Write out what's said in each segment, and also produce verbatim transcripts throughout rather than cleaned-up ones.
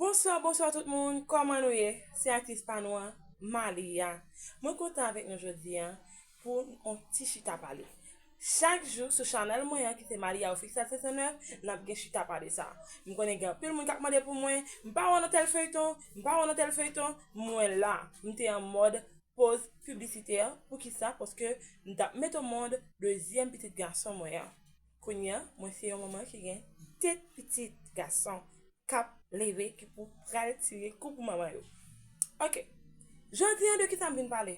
Bonswa, bonswa tout moun, kòman nou ye? Se aktris pa nou an, Malia. Mwen kontan avèk nou jodi a pou yon ti chita pale. Chak jou sou chanèl mwen an ki se Malia Official senk san nèf, n ap gen chita pale sa. M konnen gen anpil moun k ap mande pou mwen, m pa wè w nan tèl feyton, m pa wè w nan tèl feyton, mwen la, m te an mòd poz piblisitè. Poukisa? Paske m t ap met o mond dezyèm pitit gason mwen an. Kounye a, mwen se yon manman ki gen de pitit gason k ap leve, ki pou pral tire kou pou manman yo. Ok. Jodi an, de kisa m vin pale?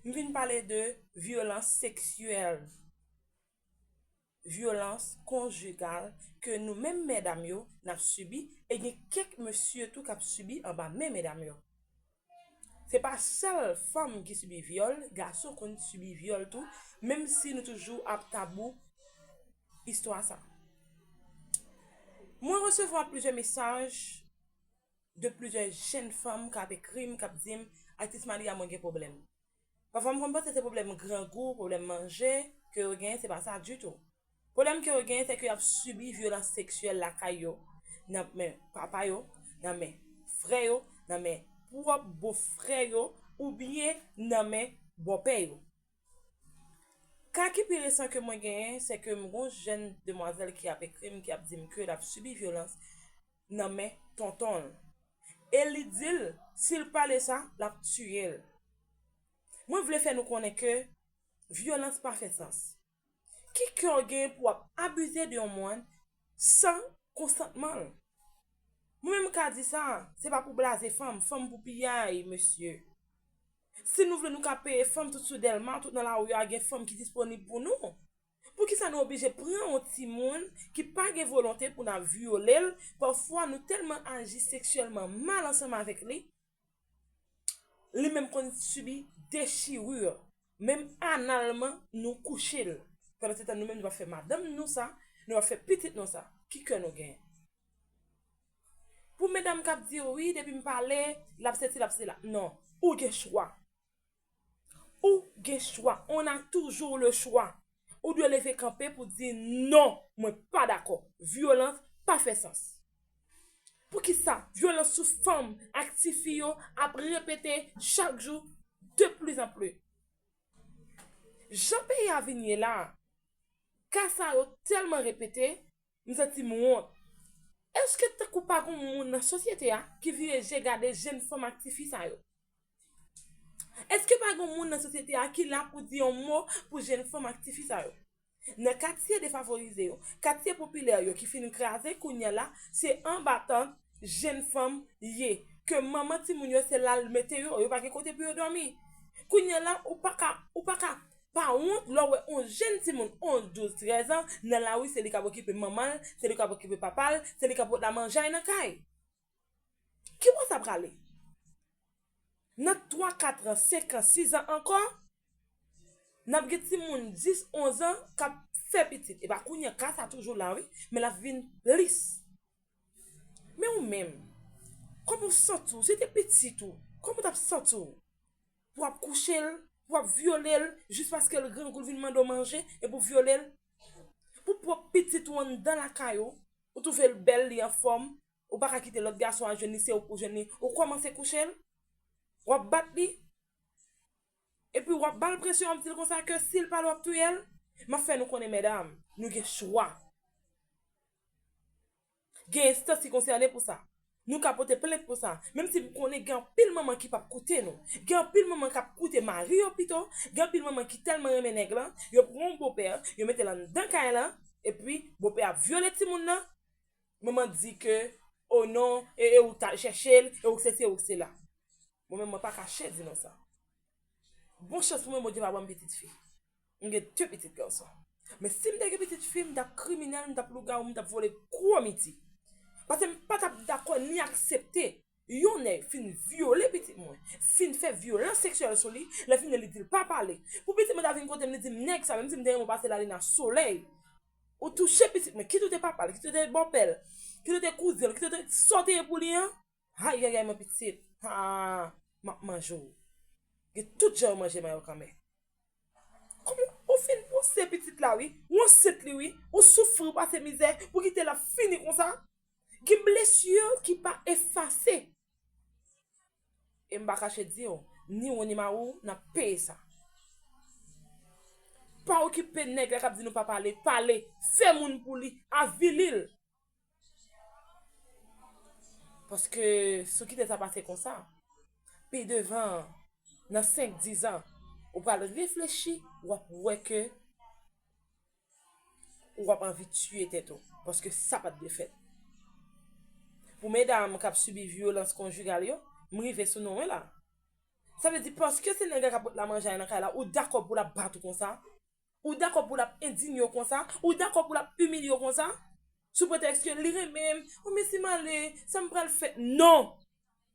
M vin pale de vyolans seksyèl, vyolans konjigal ke nou menm medam yo n ap sibi, e gen kèk mesye tou k ap sibi anba men medam yo. Se pa sèl fanm ki sibi vyòl, gason konn sibi vyòl tou, menm si nou toujou ap tabou istwa sa. Mwen resevwa plizyè mesaj de plizyè jèn fanm k ap ekri m, k ap di m, "Aktris Malia, mwen gen pwoblèm." Pafwa m konn panse se pwoblèm grangou, pwoblèm manje ke yo genyen, se pa sa ditou. Pwoblèm ke yo genyen, se ke y ap sibi vyolans seksyèl lakay yo, nan men papa yo, nan men frè yo, nan men pwòp bofrè yo, oubyen nan men bòpè yo. Ka ki pi resan ke mwen genyen, se ke m gon jèn demwazèl ki ap ekri m, ki ap di m ke l ap sibi vyolans nan men tonton l. E li di l, si l pale sa, l ap tiye l. Mwen vle fè nou konnen ke vyolans pa fè sans. Ki kè w gen pou w ap abize de yon moun san konsantman l? Mwen menm m ka di sa, se pa pou blaze fanm, fanm pou piyay, mesye. Si nou vle nou ka peye fanm tout sou Dèlma, tout nan lari a gen fanm ki disponib pou nou. Poukisa nou oblije pran yon timoun ki pa gen volonte pou n ap vyole l? Pafwa nou tèlman aji seksyèlman mal ansanm avèk li, li menm konn sibi dechiri. Menm analman, nou kouche l. Pandan se tan, nou menm, nou p ap fè madanm nou sa, nou p ap fè pitit nou sa. Ki kè nou genyen? Pou medam k ap di, "Wi, depi m pale, l ap sesi, l ap sela." Non, ou gen chwa. Ou gen chwa. On a toujours le choix. Ou dwe leve kanpe pou di, "Non, mwen pa dakò. Vyolans pa fè sans." Poukisa vyolans sou fanm ak tifi yo ap repete chak jou de plus en plus? Jan peyi a vin ye la, ka sa yo tèlman repete, m santi m wont. Èske tankou pa gon moun nan sosyete a ki vire je gade jèn fanm ak tifi sa yo? Èske pa gon moun nan sosyete a ki la pou di yon mo pou jèn fanm ak tifi sa yo? Nan katye defavorize yo, katye popilè yo ki fin kraze kounye a la, se anba tant jèn fanm ye, ke manman timoun yo se la l mete yo, yo pa gen kote pou yo dòmi. Kounye a la, ou pa ka, ou pa ka pa wont lè w wè on jèn timoun, onz, douz, trèz an, nan lari, se li k ap okipe manman l, se li k ap okipe papa l, se li k ap pot la manje nan kay. Ki bò sa prale? Nan twa, kat an, senk an, sis an ankò, n ap gen timoun dis, onz an k ap fè pitit. E pa kounye a, ka sa toujou la, wi, men l ap vin plis. Men ou menm, kòman w santi w? Si te pitit ou, kòman w t ap santi w? Pou w ap kouche l, pou w ap vyole l, jis paske l grangou, l vin mande w manje, epi w vyole l? Pou pwòp pitit ou anndan lakay ou, ou twouve l bèl, li anfòm, ou pa ka kite lòt gason al jwenn li, se ou pou jwenn li, ou kòmanse kouche l? W ap bat li? Epi w ap ba l presyon, w ap di l konsa ke si l pale, w ap touye l? M ap fè nou konnen, medam, nou gen chwa. Gen enstans ki konsène pou sa. Nou ka pote plent pou sa. Menm si m konnen gen anpil manman ki p ap koute nou. Gen anpil manman k ap koute mari yo pito. Gen anpil manman ki tèlman renmen nèg lan, yo pran yon bopè, yo mete l anndan kay lan, epi bopè ap vyole timoun nan. Manman di ke, "O non, e, e ou k t al chèche l, e ou k sesi, e ou k sela." Mwen menm, mwen pa kache di nou sa. Bon chans pou mwen, Bondye pa ban m pitit fi. M gen de pitit gason. Men si m te gen pitit fi, m t ap kriminèl, m t ap lougawou, m t ap vole gwo midi. Paske m pa t ap dakò ni aksepte yon nèg fin vyole pitit mwen, fin fè vyolans seksyèl sou li, lè fini li di l pa pale. Pou pitit mwen ta vin kote m, li di m nèg sa, menm si m te renmen w pase lalin a solèy. Ou touche pitit mwen, kit ou te papa l, kit ou te bòpè l, kit ou te kouzen l, kit ou te sa w te ye pou li an. Ayayay, mon pitit. Ha, m ap manje w. Gen tout jan yo manje manyo kanmenm. Kòman ou fin pouse pitit la, wi? Ou ansent li, wi. Ou soufri, ou pase mizè, pou kite l ap fini konsa? Gen blesi ki pa efase. E m pa kache di w, ni ou ni mari w n ap peye sa. Pa okipe nèg la k ap di nou pa pale, pale, fè moun pou li, avili l. Paske si w kite sa pase konsa, pi devan, nan senk, diz an, ou pral reflechi, w ap wè ke ou ap anvi tiye tèt ou, paske sa pa t dwe fèt. Pou medam k ap sibi vyolans konjigal yo, m rive sou nou wi la. Sa vle di, paske se nèg la k ap pot la manje a nan kay la, ou dakò pou l ap bat ou konsa? Ou dakò pou l ap endinye w konsa? Ou dakò pou l ap imilye w konsa? Sou pretèks ke li renmen m, ou men si m ale, sa m pral fè? Non!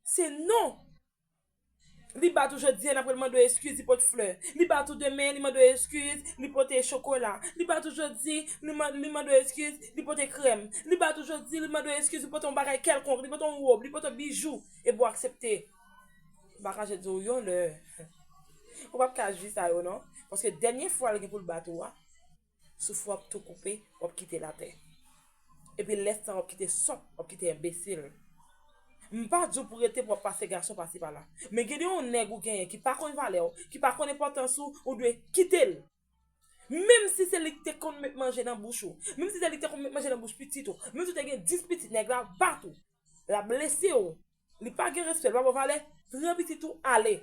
Se non! Li bat ou jodi a, n ap pral mande w eskiz, li pote flè. Li bat ou demen, li mande w eskiz, li pote chokola. Li bat ou jodi, li man-, li mande w eskiz, li pote krèm. Li bat ou jodi, li mande w eskiz, li pote yon bagay kèlkonk, li pote yon wòb, li pote yon bijou. Epi w aksepte. M pa kache di w yon lè. Ou p ap ka jwi sa yo non. Paske dènye fwa l gen pou l bat ou a, souf ou ap tou koupe, w ap kite l atè. Epi lè sa w ap kite sòt, w ap kite enbesil. M pa di w pou rete pou w ap pase gason pase pala. Men gen de yon nèg ou genyen ki pa konn valè w, ki pa konn enpòtans ou, ou dwe kite l. Menm si se li ki te konn met manje nan bouch ou, menm si se li ki te konn met manje nan bouch pitit ou, menm si w te gen dis pitit, nèg la bat ou, l ap blese w, li pa gen respè, li pa ba w valè, pran pitit ou ale.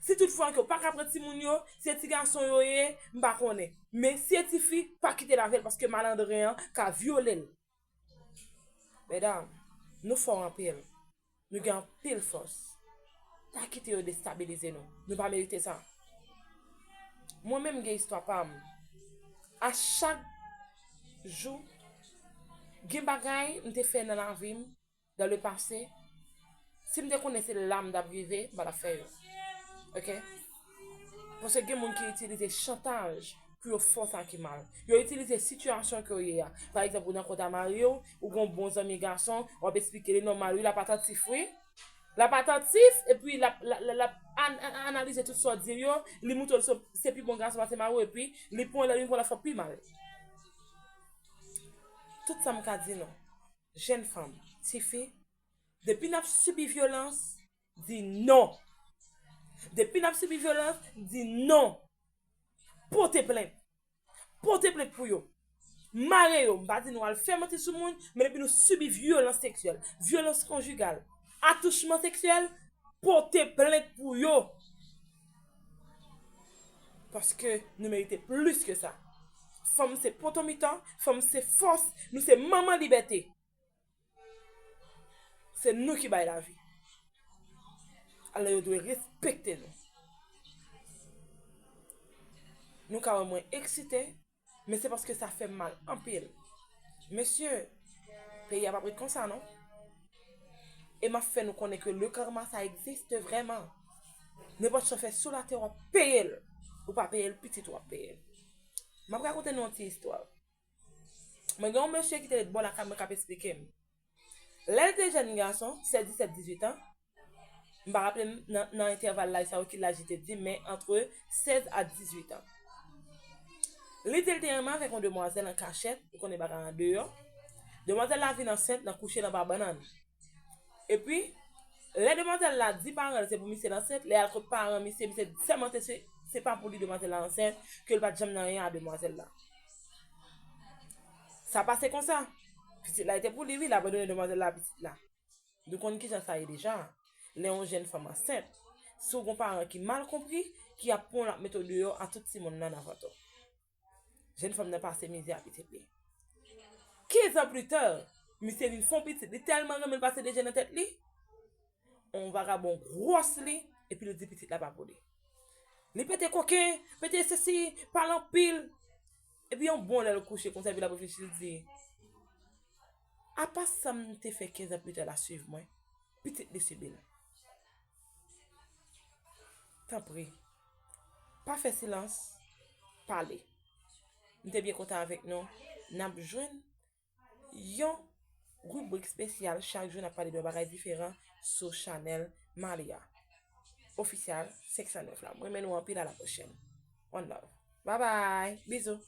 Si tout fwa ke w pa ka pran timoun yo, se ti gason yo ye, m pa konnen. Men si se ti fi, pa kite l avè l paske malandren an ka vyole l. Medam, nou fò anpil. Nou gen anpil fòs. Pa kite yo destabilize nou. Nou pa merite sa. Mwen menm gen istwa pa m. A chak jou, gen bagay m te fè nan lavi m, dans le passé, si m te konnen se la m t ap rive, m pa t ap fè yo. Oke? Paske gen moun ki itilize chantaj pou yo fè w sa ki mal. Yo itilize sitiyasyon ke w ye a. Pa egzanp, ou nan kont a mari w, ou gen yon bon zanmi gason, w ap esplike li nòmal, wi, l ap atantif, wi. L ap atantif, epi l ap, l ap, l ap an-, an-, analize tout sa w di l yo, li montre w se, se pi bon gason pase mari w, epi li pran lè, li pran lòt fwa pi mal. Tout sa m ka di nou, jèn fanm, tifi, depi n ap sibi vyolans, di non. Depi n ap sibi vyolans, di non. Pote plent. Pote plent pou yo. Mare yo. M pa di nou al fè manti sou moun, men depi nou sibi vyolans seksyèl, vyolans konjigal, atouchman seksyèl, pote plent pou yo. Paske nou merite plis ke sa. Fanm se poto mitan, fanm se fòs, nou se manman libète. Se nou ki bay lavi. Alò yo dwe respekte nou. Nou ka wè mwen eksite, men se paske sa fè m mal anpil. Mesye, peyi a p ap ret konsa non. E m ap fè nou konnen ke le karma sa egziste vrèman. Nenpòt sa w fè sou latè w ap peye l. Ou pa peye l, pitit ou ap peye l. M ap rakonte nou yon ti istwa. Mwen gen yon mesye ki te ret bò lakay mwen k ap esplike m. Lè l te jèn gason, sèz, disèt, dizuit an, m pa raple m nan, nan entèval laj sa yo ki laj li te di, men antre sèz a dizuit an. Li di l te renmen avèk yon demwazèl an kachèt, ou konnen bagay an deyò. Demwazèl la vin ansent nan kouche nan pa bannann. Epi, lè demwazèl la di paran l se pou misye l ansent, lè y al kot paran misye, misye sèmante se, se pa pou li demwazèl la ansent, ke l pa t janm nan anyen a demwazèl la. Sa pase konsa. Pitit la te pou li, wi, l abandone demwazèl la, pitit la. Nou konn kijan sa ye deja. Lè yon jèn fanm ansent, si w gon paran ki mal konpri, ki ap pran w, l ap mete w deyò a tout timoun nan nan vant ou. Jèn fanm nan pase mizè a pitit li. Kenz an pita, misye vin fè yon pitit, li tèlman renmen l pase de je nan tèt li, yon vagabon gwòs li, epi li di pitit la pa pou li. Li pete koken, pete sesi, pale anpil. Epi yon bon lè l kouche konsa, epi l ap reflechi, li di, apa sa m te fè kenz an pita la swiv mwen? Pitit li sibi l. Tanpri, pa fè silans, pale. M te byen kontan avèk nou. N ap jwenn yon ribrik espesyal. Chak jou, n ap pale de yon bagay diferan sou chanèl Malia Official senk san nèf la. M renmen nou anpil, a la pwochèn. One love. Bye bye. Bizou.